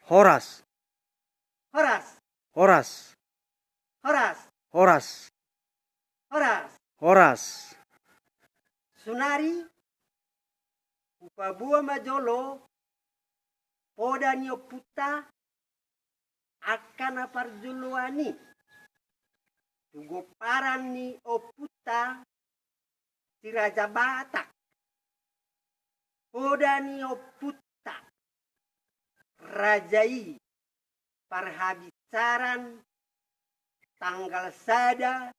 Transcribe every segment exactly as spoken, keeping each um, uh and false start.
Horas. Horas. Horas. Horas. Horas. Horas. Horas. Saonari hupaboa ma jolo poda ni ompunta angka na parjoloan i tu gomparan ni ompunta Si Raja Batak. Poda ni ompunta raja i parhabinsaran tanggal sada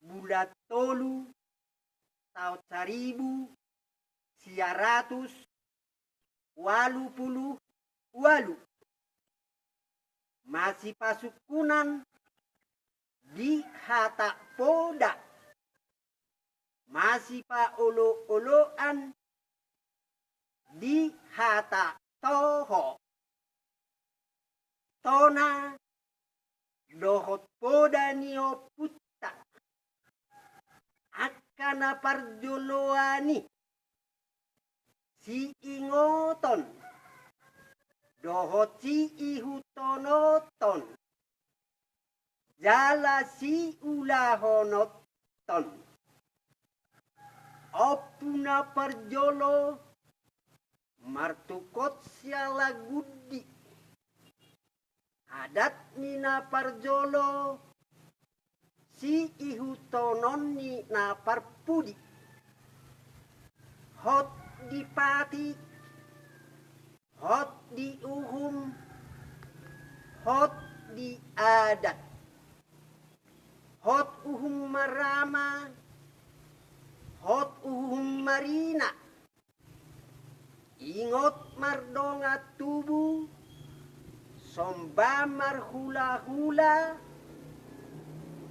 bulan tolu taon saribu sia ratus ualu pulu ualu. Masipasungkunan di hata poda, masipaolooloan di hata toho, tona dohot poda ni ompunta angka na parjoloan i siingoton dohot siihuthononhon jala siulahononhon. Ompu na parjolo martungkot siala gundi, adat ni na parjolo siihuthononhon ni na parpudi. Hot di patik, hot di uhum, hot di adat, hot uhum marama, hot uhum marina, ingot mardongan tubu, somba marhulahula,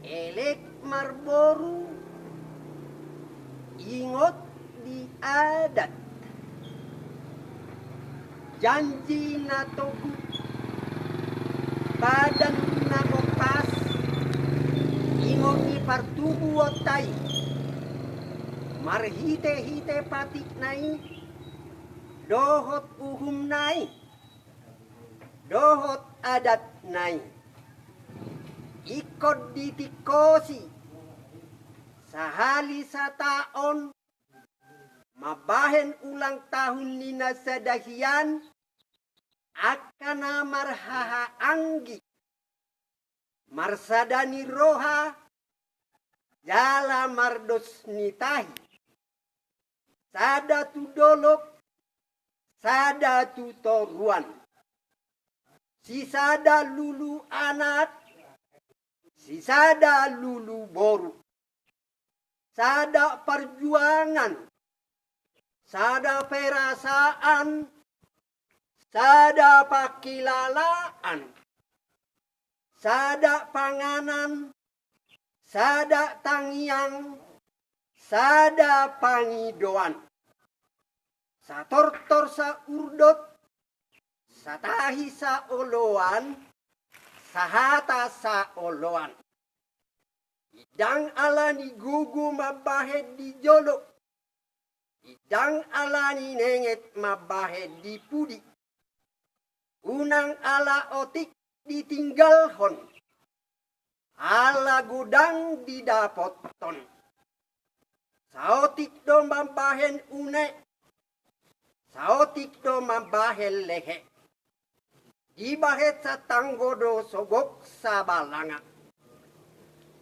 elek marboru, ingot di adat, janji na togu, badan na gompas, ingot ni partubuonta i, marhitehite patikna i dohot uhumna i dohot adatna i. Ingkon ditingkosi sahali sataon mambahen ulang tahun ni na sada hian angka na marhahaanggi, marsada ni roha jala mardos ni tahi, sada tu dolok, sada tu toruan, sisada lulu anak, sisada lulu boru, sada parjuangan, sada perasaan, sada pangkilalaan, sada panganan, sada tangiang, sada pangidoan, satortor saurdot, satahi saoloan, sahata saoloan. Ndang ala ni gogo mambahen di jolo, ndang ala ni nenget mambahen di pudi. Unang ala otik ditinggalhon, ala godang didapothon. Saotik do mambahen une, saotik do mambahen lehe. Dibahen satanggo do sogok sabalanga.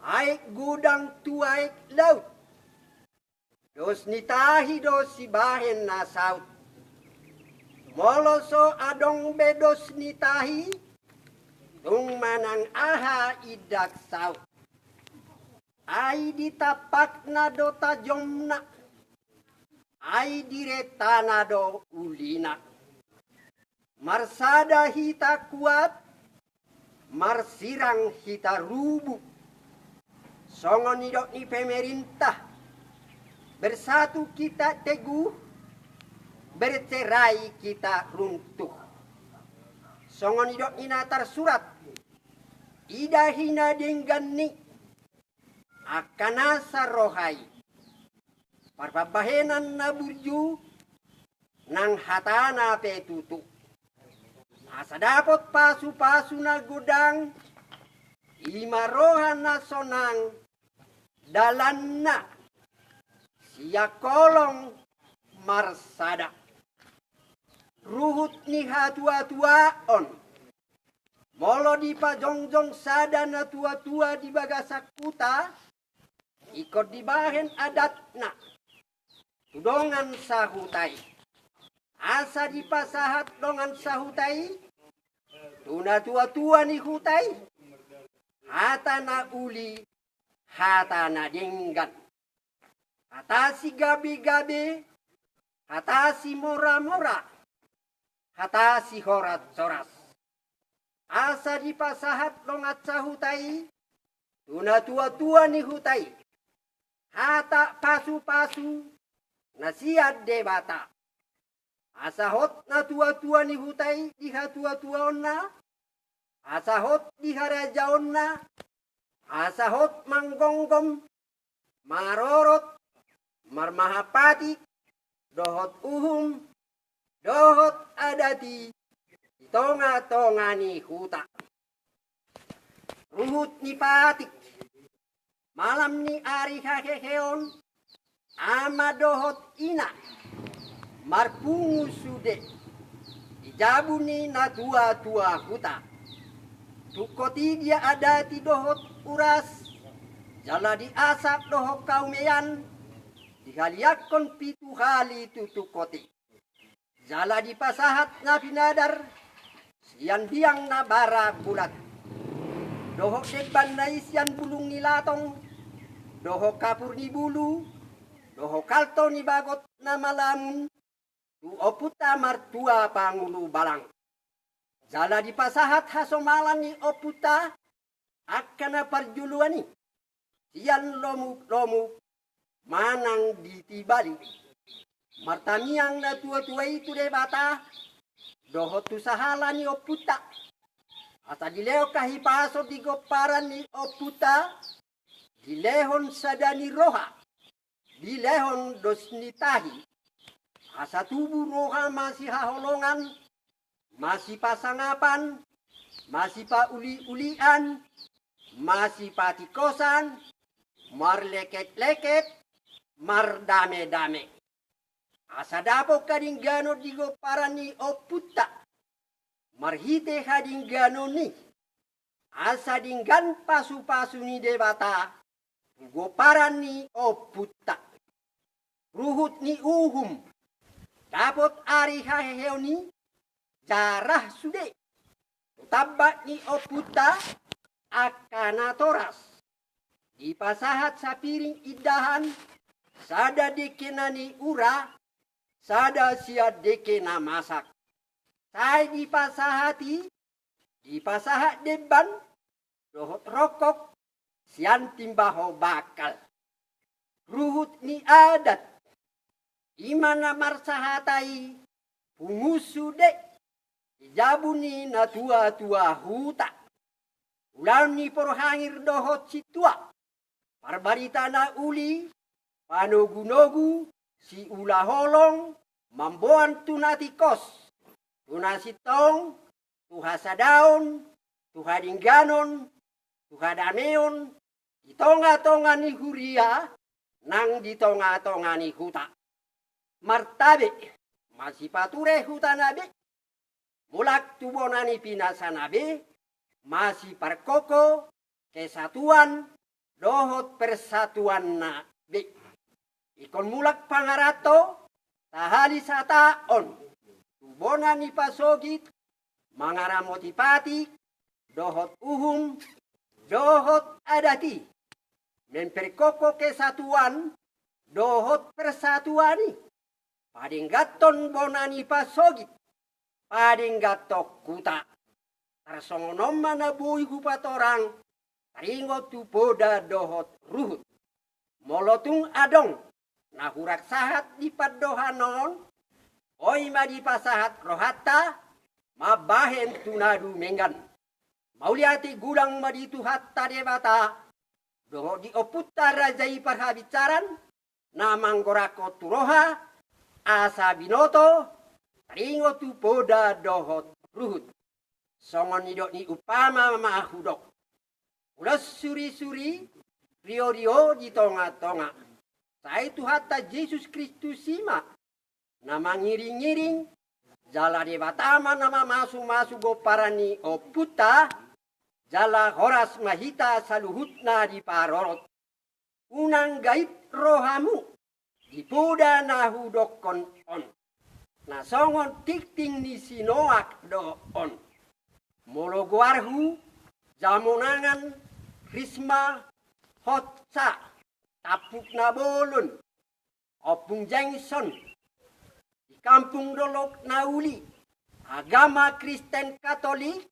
Aek godang tu aek laut, dos ni tahi do sibahen na saut. Molo so adong be dos ni tahi, tung manang aha indak saut. Ai di tampakna do tajomna, ai di retana do ulina. Marsada hita kuat, marsirang hita rubu. Songon nidok ni pemerintah, bersatu kita teguh, bercerai kita runtuh. Songon nidok ni na tarsurat, ida hina denggan ni angka na saroha i, parpambahenan na burju, nang hatana pe tutu. Asa dapot pasu-pasu na godang, i ma roha na sonang, dalanna sian holong marsada. Ruhut ni hatua-tuaon, molo dipajongjong sada na tua-tua di bagasan huta, ingkon dibahen adatna tu dongan sahuta i. Asa dipasahat dongan sahuta i tu na tua-tua ni huta i hata na uli, hata na denggan, hata sigabe-gabe, hata simora-mora, hata sihoras-horas. Asa dipasahat dongan sahuta i tu na tua-tua ni huta i hata pasu-pasu na sian Debata. Asa hot na tua-tua ni huta i di hatua-tuaonna, asa hot di harajaonna, asa hot manggomgom, marorot, marmahapatik, dohot uhum, dohot adat i di tonga-tonga ni huta. Ruhut ni patik, malam ni ari haheheon, ama dohot ina marpungu sude di jabu ni na tua-tua huta. Tungkot i diadati dohot uras, jala diasap dohot haumean, dihaliangkon pitu hali tu tungkot i. Jala dipasahat na pinadar sian biang na bara bulat, dohot dembanna i sian bulung ni latong, dohot kapur ni bulu, dohot kalto ni bagot na malamun, tu ompunta martua pangulu balang. Jala dipasahat hasomalan ni ompunta angka na parjoloan i sian lomuk-lomuk manang di tibali. Martamiang na tua-tua i tu Debata dohot tu sahala ni ompunta. Asa dilehon hahipason di gomparan ni ompunta, dilehon sada ni roha, dilehon dos ni tahi, asa tubu roha masihaholongan, masipasangapan, masipauli-ulian, masipatingkosan, marleket-leket, mardame-dame. Asa dapot hadengganon di gomparan ni ompunta, marhite hadengganon i, asa denggan pasu-pasu ni Debata tu gomparan ni ompunta. Ruhut ni uhum, dapot ari haheheon i, jarah sude tu tambak ni ompunta angka natoras. Dipasahat sapiring indahan, sada dengke na niura, sada sian dengke na masak. Sai dipasahat i, dipasahat demban dohot rongkok sian timbaho bangkal. Ruhut ni adat, i ma na marsahata i, pungu sude di jabu ni na tua-tua huta. Ulaon ni porhangir dohot sintua, parbarita na uli, panogu-nogu, siula holong, mamboan tu na tingkos, tu na sintong, tu hasadaon, tu hadengganon, tu hadameon, di tonga-tonga ni huria, nang di tonga-tonga ni huta. Martabe, masipature hutana be, mulak tu bona ni pinasana be, masiparkoko kesatuan dohot persatuanna be. Ingkon mulak pangaranto, sahali sataon, tu bona ni pasogit, mangaramoti patik, dohot uhum, dohot adat i, memperkoko kesatuan dohot persatuan i, padengganhon bona ni pasogit, padengganhon huta. Tarsongon on ma na boi hupatorang taringot tu poda dohot ruhut. Molo tung adong na hurang sahat di pandohan on, boi ma dipasahat rohanta mambahen tu na dumenggan. Mauliate godang ma di Tuhanta Debata dohot di ompunta raja i parhabinsaran, na manggorakhon tu roha asa binoto taringot tu poda dohot ruhut. Songon nidok ni umpama ma hudok. Ulos suri-suri, rio-rio di tonga-tonga. Sai Tuhanta Jesus Kristus i ma na mangiring-iring, jala Debata ma na mamasu-masu pomparan ni ompunta, jala horas ma hita saluhutna diparorot. Unang gabe rohamu di poda na hudokkon on. Na songon tingting ni si Noak do on. Molo goarhu, Jamonangan, Risma, Hotsa, Tampuk Nabolon, Ompung Jengson, di Kampung Dolok Nauli, agama Kristen Katolik,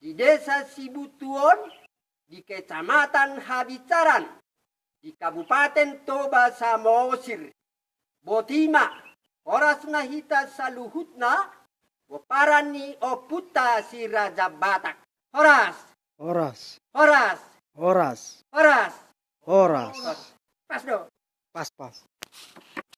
di Desa Sibuntuon, di Kecamatan Habinsaran, di Kabupaten Toba Samosir. Boti ma, horas ma hita saluhutna, pomparan ni ompunta Si Raja Batak. Horas. Horas. Horas. Horas. Horas. Horas. Pas do. Pas, pas.